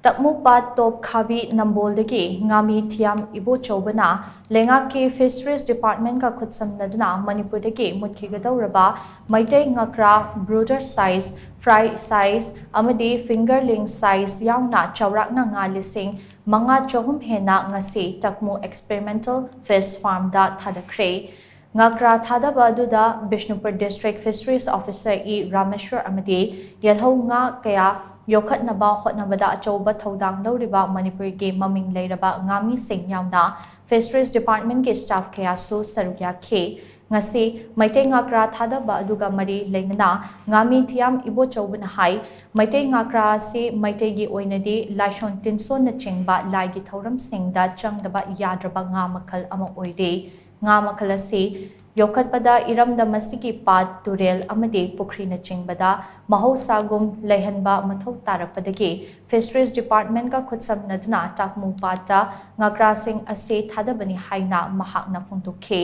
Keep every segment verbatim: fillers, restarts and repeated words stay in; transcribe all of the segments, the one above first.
ꯇꯛꯃꯨ ꯄꯥꯠ ꯇꯣꯞ ꯈꯥꯕꯤ ꯅꯝꯕꯣꯜꯗꯒꯤ ꯉꯥꯃꯤ ꯊꯤꯌꯥꯝ ꯏꯕꯣꯆꯧꯕꯅ ꯂꯩꯉꯥꯛꯀꯤ Fisheries Department-ꯀ ꯈꯨꯠꯁꯝꯅꯗꯨꯅ ꯃꯅꯤꯄꯨꯔꯗꯒꯤ ꯃꯨꯠꯈꯤꯒꯗꯧꯔꯕ Meitei ꯉꯥꯀ꯭ꯔꯥ brooder size, fry size ꯑꯃꯗꯤ fingerling size ꯌꯥꯎꯅ ꯆꯥꯎꯔꯥꯛꯅ ꯉꯥ ꯂꯤꯁꯤꯡ ꯃꯉꯥ ꯆꯍꯨꯝ ꯍꯦꯟꯅ ꯉꯁꯤ ꯇꯛꯃꯨ Experimental Fish Farm-ꯗ ꯊꯥꯗꯈ꯭ꯔꯦ꯫ ꯉꯥꯀ꯭ꯔꯥ ꯊꯥꯗꯕ ꯑꯗꯨꯗ Bishnupur District Fisheries Officer E ꯔꯥꯃꯦꯁ꯭ꯋꯔ ꯑꯃꯗꯤ ꯌꯦꯜꯍꯧ ꯉꯥ ꯀꯌꯥ ꯌꯣꯛꯈꯠꯅꯕ ꯍꯣꯠꯅꯕꯗ ꯑꯆꯧꯕ ꯊꯧꯗꯥꯡ ꯂꯧꯔꯤꯕ ꯃꯅꯤꯄꯨꯔꯒꯤ ꯃꯃꯤꯡ ꯂꯩꯔꯕ ꯉꯥꯃꯤꯁꯤꯡ ꯌꯥꯎꯅ Fisheries Department-ꯀꯤ staff ꯀꯌꯥꯁꯨ ꯁꯔꯨꯛ ꯌꯥꯈꯤ꯫ ꯉꯁꯤ ꯃꯩꯇꯩ ꯉꯥꯀ꯭ꯔꯥ ꯊꯥꯗꯕ ꯑꯗꯨꯒ ꯃꯔꯤ ꯂꯩꯅꯅ ꯉꯥꯃꯤ ꯊꯤꯌꯥꯝ ꯏꯕꯣꯆꯧꯕꯅ ꯍꯥꯏ, ꯃꯩꯇꯩ ꯉꯥꯀ꯭ꯔꯥ ꯑꯁꯤ ꯃꯩꯇꯩꯒꯤ ꯑꯣꯏꯅꯗꯤ ꯂꯥꯏꯁꯣꯟ ꯇꯤꯟꯁꯣꯟꯅꯆꯤꯡꯕ ꯂꯥꯏꯒꯤ ꯊꯧꯔꯝꯁꯤꯡꯗ ꯆꯪꯗꯕ ꯌꯥꯗ꯭ꯔꯕ ꯉꯥ ꯃꯈꯜ ꯑꯃ ꯑꯣꯏꯔꯤ꯫ ꯉꯥ ꯃꯈꯜ ꯑꯁꯤ ꯌꯣꯛꯈꯠꯄꯗ ꯏꯔꯝꯗꯝ ꯑꯁꯤꯒꯤ ꯄꯥꯠ, ꯇꯨꯔꯦꯜ ꯑꯃꯗꯤ ꯄꯨꯈ꯭ꯔꯤꯅꯆꯤꯡꯕꯗ ꯃꯍꯧꯁꯥꯒꯨꯝ ꯂꯩꯍꯟꯕ ꯃꯊꯧ ꯇꯥꯔꯛꯄꯗꯒꯤ Fisheries Department-ꯀ ꯈꯨꯠꯁꯝꯅꯗꯨꯅ ꯇꯥꯛꯃꯨ ꯄꯥꯠꯇ ꯉꯥꯀ꯭ꯔꯥꯁꯤꯡ ꯑꯁꯤ ꯊꯥꯗꯕꯅꯤ ꯍꯥꯏꯅ ꯃꯍꯥꯛꯅ ꯐꯣꯡꯗꯣꯛꯈꯤ꯫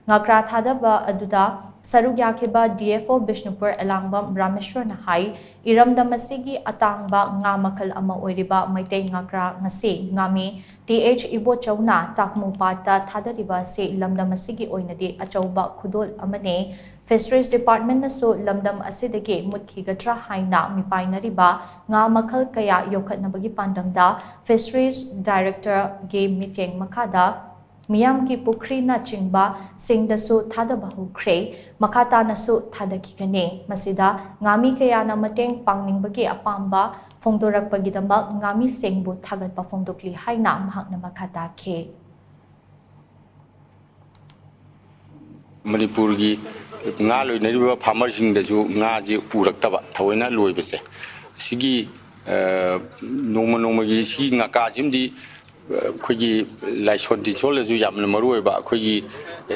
ꯉꯥꯀ꯭ꯔꯥ ꯊꯥꯗꯕ ꯑꯗꯨꯗ ꯁꯔꯨꯛ ꯌꯥꯈꯤꯕ D F O ꯕꯤꯁꯅꯨꯄꯨꯔ ꯑꯦꯂꯥꯡꯕꯝ ꯔꯥꯃꯦꯁ꯭ꯋꯔꯅ ꯍꯥꯏ, ꯏꯔꯝꯗꯝ ꯑꯁꯤꯒꯤ ꯑꯇꯥꯡꯕ ꯉꯥ ꯃꯈꯜ ꯑꯃ ꯑꯣꯏꯔꯤꯕ ꯃꯩꯇꯩ ꯉꯥꯀ꯭ꯔꯥ ꯉꯁꯤ ꯉꯥꯃꯤ ꯇꯤ ꯑꯩꯆ ꯏꯕꯣꯆꯧꯅ ꯇꯥꯛꯃꯨ ꯄꯥꯠꯇ ꯊꯥꯗꯔꯤꯕ ꯑꯁꯤ ꯂꯝꯗꯝ ꯑꯁꯤꯒꯤ ꯑꯣꯏꯅꯗꯤ ꯑꯆꯧꯕ ꯈꯨꯗꯣꯜ ꯑꯃꯅꯤ꯫ Fisheries Department-ꯅꯁꯨ ꯂꯝꯗꯝ ꯑꯁꯤꯗꯒꯤ ꯃꯨꯠꯈꯤꯒꯗ꯭ꯔꯥ ꯍꯥꯏꯅ ꯃꯤꯄꯥꯏꯅꯔꯤꯕ ꯉꯥ ꯃꯈꯜ ꯀꯌꯥ ꯌꯣꯛꯈꯠꯅꯕꯒꯤ ꯄꯥꯟꯗꯝꯗ Fisheries Director-ꯒꯤ ꯃꯤꯠꯌꯦꯡ ꯃꯈꯥꯗ ꯃꯤꯌꯥꯝꯒꯤ ꯄꯨꯈ꯭ꯔꯤꯅꯆꯤꯡꯕ ꯁꯤꯡꯗꯁꯨ ꯊꯥꯗꯕ ꯍꯧꯈ꯭ꯔꯦ꯫ ꯃꯈꯥ ꯇꯥꯅꯁꯨ ꯊꯥꯗꯈꯤꯒꯅꯤ꯫ ꯃꯁꯤꯗ ꯉꯥꯃꯤ ꯀꯌꯥꯅ ꯃꯇꯦꯡ ꯄꯥꯡꯅꯤꯡꯕꯒꯤ ꯑꯄꯥꯝꯕ ꯐꯣꯡꯗꯣꯔꯛꯄꯒꯤꯗꯃꯛ ꯉꯥꯃꯤꯁꯤꯡꯕꯨ ꯊꯥꯒꯠꯄ ꯐꯣꯡꯗꯣꯛꯂꯤ ꯍꯥꯏꯅ ꯃꯍꯥꯛꯅ ꯃꯈꯥ ꯇꯥꯈꯤ꯫ ꯃꯅꯤꯄꯨꯔꯒꯤ ꯉꯥ ꯂꯣꯏꯅꯔꯤꯕ farmer-ꯁꯤꯡꯗꯁꯨ ꯉꯥꯁꯦ ꯎꯔꯛꯇꯕ, ꯊꯑꯣꯏꯅ ꯂꯣꯏꯕꯁꯦ, ꯁꯤꯒꯤ, ꯑ, ꯅꯣꯡꯃ ꯅꯣꯡꯃꯒꯤ ꯁꯤꯒꯤ ꯉꯥꯀꯥꯁꯤꯃꯗꯤ, ꯑ, ꯑꯩꯈꯣꯏꯒꯤ ꯂꯥꯏꯁꯣꯟ ꯇꯤꯟꯁꯣꯜꯗꯁꯨ ꯌꯥꯝꯅ ꯃꯔꯨ ꯑꯣꯏꯕ, ꯑꯩꯈꯣꯏꯒꯤ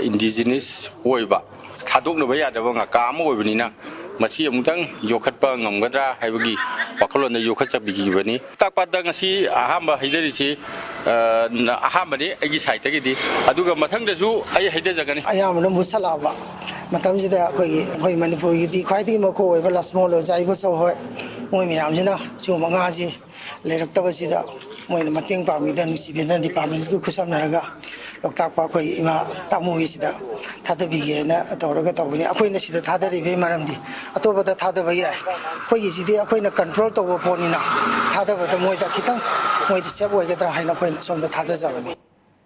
indigenous ꯑꯣꯏꯕ, ꯊꯥꯗꯣꯛꯅꯕ ꯌꯥꯗꯕ ꯉꯥꯀꯥ ꯑꯃ ꯑꯣꯏꯕꯅꯤꯅ, ꯃꯁꯤ ꯑꯃꯨꯛꯇꯪ ꯌꯣꯛꯈꯠꯄ ꯉꯝꯒꯗ꯭ꯔꯥ ꯍꯥꯏꯕꯒꯤ ꯋꯥꯈꯜꯂꯣꯟꯗ ꯌꯣꯛꯈꯠꯆꯕꯤꯈꯤꯕꯅꯤ꯫ ꯂꯣꯛꯇꯥꯛ ꯄꯥꯠꯇ ꯉꯁꯤ ꯑꯍꯥꯟꯕ ꯍꯩꯊꯔꯤꯁꯤ, ꯑ, ꯑꯍꯥꯟꯕꯅꯤ ꯑꯩꯒꯤ side-ꯇꯒꯤꯗꯤ꯫ ꯑꯗꯨꯒ ꯃꯊꯪꯗꯁꯨ ꯑꯩ ꯍꯩꯊꯖꯒꯅꯤ꯫ ꯑꯌꯥꯝꯕꯅ ꯃꯨꯁꯜꯂꯛꯑꯕ꯫ ꯃꯇꯝꯁꯤꯗ ꯑꯩꯈꯣꯏꯒꯤ, ꯑꯩꯈꯣꯏ ꯃꯅꯤꯄꯨꯔꯒꯤꯗꯤ ꯈ꯭ꯋꯥꯏꯗꯒꯤ ꯃꯀꯣꯛ ꯑꯣꯏꯕ ꯂꯥꯁꯃꯣ ꯂꯣꯖꯥ ꯏꯕꯣꯆꯧ ꯍꯣꯏ, ꯃꯣꯏ ꯃꯌꯥꯝꯁꯤꯅ ꯁꯤꯒꯨꯝꯕ ꯉꯥꯁꯤ ꯂꯩꯔꯛꯇꯕꯁꯤꯗ ꯃꯣꯏꯅ ꯃꯇꯦꯡ ꯄꯥꯡꯕꯤꯗꯅ, ꯅꯨꯡꯁꯤꯕꯤꯗꯅ ꯗꯤꯄꯥꯔꯠꯃꯦꯟꯁꯤꯒ ꯈꯨꯠꯁꯝꯅꯔꯒ ꯂꯣꯛꯇꯥꯛ ꯄꯥꯠ ꯑꯩꯈꯣꯏ ꯏꯃꯥ ꯇꯥꯃꯨꯒꯤꯁꯤꯗ ꯊꯥꯗꯕꯤꯒꯦꯅ ꯇꯧꯔꯒ ꯇꯧꯕꯅꯤ꯫ ꯑꯩꯈꯣꯏꯅ ꯁꯤꯗ ꯊꯥꯗꯔꯤꯕꯒꯤ ꯃꯔꯝꯗꯤ ꯑꯇꯣꯞꯄꯗ ꯊꯥꯗꯕ ꯌꯥꯏ, ꯑꯩꯈꯣꯏꯒꯤꯁꯤꯗꯤ ꯑꯩꯈꯣꯏꯅ ꯀꯟꯇ꯭ꯔꯣꯜ ꯇꯧꯕ ꯄꯣꯠꯅꯤꯅ ꯊꯥꯗꯕꯗ ꯃꯣꯏꯗ ꯈꯤꯇꯪ, ꯃꯣꯏꯗ ꯁꯦꯞ ꯑꯣꯏꯒꯗ꯭ꯔꯥ ꯍꯥꯏꯅ ꯑꯩꯈꯣꯏꯅ ꯁꯣꯝꯗ ꯊꯥꯗꯖꯕꯅꯤ꯫